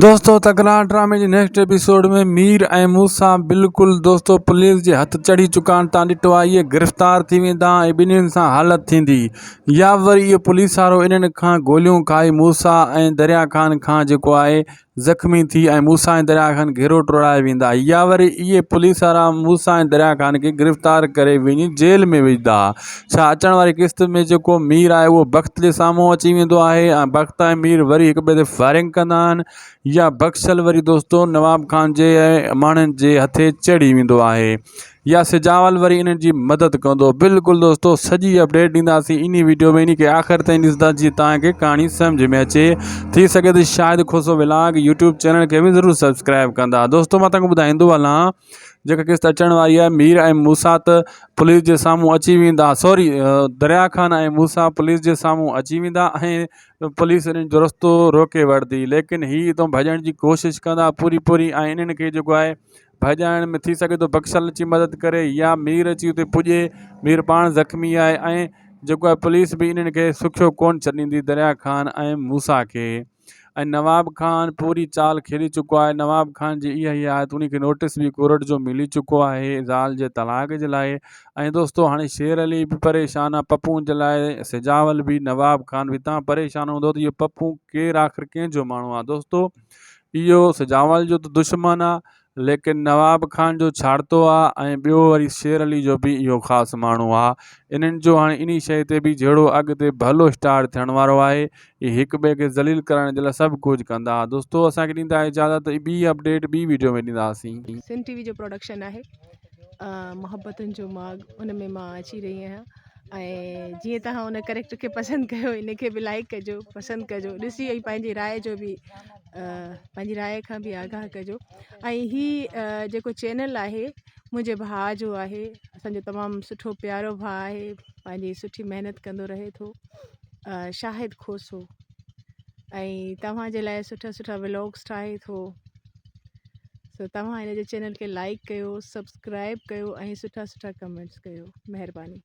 دوستو تڪرار ڊرامي جي نيڪسٽ ايپيسوڊ ۾ مير ۽ موسيٰ بلڪل دوستو پوليس جي هٿ چڙهي چڪا آهن تان ڏٺو آهي اهي گرفتار ٿي ويندا ۽ ٻنهين سان حالت ٿيندي يا وري اهو پوليس وارو انهن کان گوليون کائي موسيٰ ۽ دريا خان کان جيڪو آهي زخمي ٿي ۽ موسيٰ ۽ دريا خان گهيرو ٽوڙائي ويندا يا وري اهي پوليس وارا موسيٰ ۽ دريا خان کي گرفتار ڪري وڃي جيل ۾ وجهندا ڇا اچڻ واري قسط ۾ جيڪو مير آهي اهو بخت جي سامهون اچي ويندو آهي ۽ بخت ۽ مير وري هڪ ٻئي تي فائرنگ ڪندا آهن يا بخشل وري دوستو نواب خان جي ماڻهن جي هٿي چڙهي ويندو آهي يا سجاول وري انهن جي مدد ڪندو بلڪل دوستو سڄي اپڊيٽ ڏينداسين انهي ويڊيو ۾ انهي کي آخر تائين ڏسندا جي توهان کي ڪهاڻي سمجھ ۾ اچي ٿي سگهي ته Shahid Khoso vlog YouTube channel کي به ضرور سبسڪرائب ڪندا دوستو مان توهان کي ٻڌائيندو هلان جيڪا قسط اچڻ واري آهي مير ۽ موسيٰ ته پوليس جي سامهون اچي ويندا سوري دريا خان ۽ موسيٰ پوليس جي سامهون اچي ويندا ۽ پوليس انهن جو رستو روڪي وٺندي ليڪن هي اتان ڀڄڻ جي ڪوشش ڪندا پوري پوري ۽ انهن کي جيڪو آهي ڀڄائڻ ۾ ٿي سگهي ٿو بخشل اچي مدد ڪري يا مير اچي اتي پڄي مير پاڻ زخمي آهي ۽ جيڪو آهي پوليس به انهن کي سکيو ڪونه ڇڏيندي دريا خان ۽ موسيٰ کي ۽ نواب خان پوري چال کيڏي چڪو آهي نواب خان جي اها ئي آهي ته انهي کي نوٽس به ڪورٽ جو ملي چڪو آهي زال جي طلاق جي لاء ۽ دوستو هاڻي شير علي به پريشان آهي پپون جي لاء سجاول به نواب خان به تان پريشان هوندو ته اهو پپون ڪير آخر ڪنهن جو ماڻهو آهي دوستو اهو سجاول جو ته دشمن آهي ليڪن نواب خان جو ڇاڙتو آ ۽ ٻيو وري شير علي جو به اهو خاص ماڻهو آ. انهن جو هاڻي انهي شيء تي به جهيڙو اڳتي ڀلو اسٽارٽ ٿيڻ وارو آهي. اهي هڪ ٻئي کي ذليل ڪرڻ جي لاء سڀ ڪجهه ڪندا. دوستو اسان کي ڏيندا اجازت ٻي اپڊيٽ ٻي ويڊيو ۾ ڏينداسين. سنڌ ٽي وي جو پروڊڪشن آهي محبتن جو ماڳ ان ۾ مان اچي رهي آهيان ۽ جيئن توهان ان ڪريڪٽر کي پسند ڪيو ان کي به لائڪ ڪجو پسند ڪجو ڏسي ۽ پنهنجي راء جو به پنهنجي راء کان به آگاهه ڪجو ۽ هي جيڪو چينل آهي منهنجي ڀاء جو آهي اسانجو تمام سٺو پيارو ڀاء آهي پنهنجي سٺي محنت ڪندو رهي ٿو شاهد کوسو ۽ توهان جي لاء سٺا سٺا ولاگس ٺاهي ٿو سو توهان هن جي چينل کي لائڪ ڪيو سبسڪرائب ڪيو ۽ سٺا سٺا ڪمينٽس ڪيو مهرباني.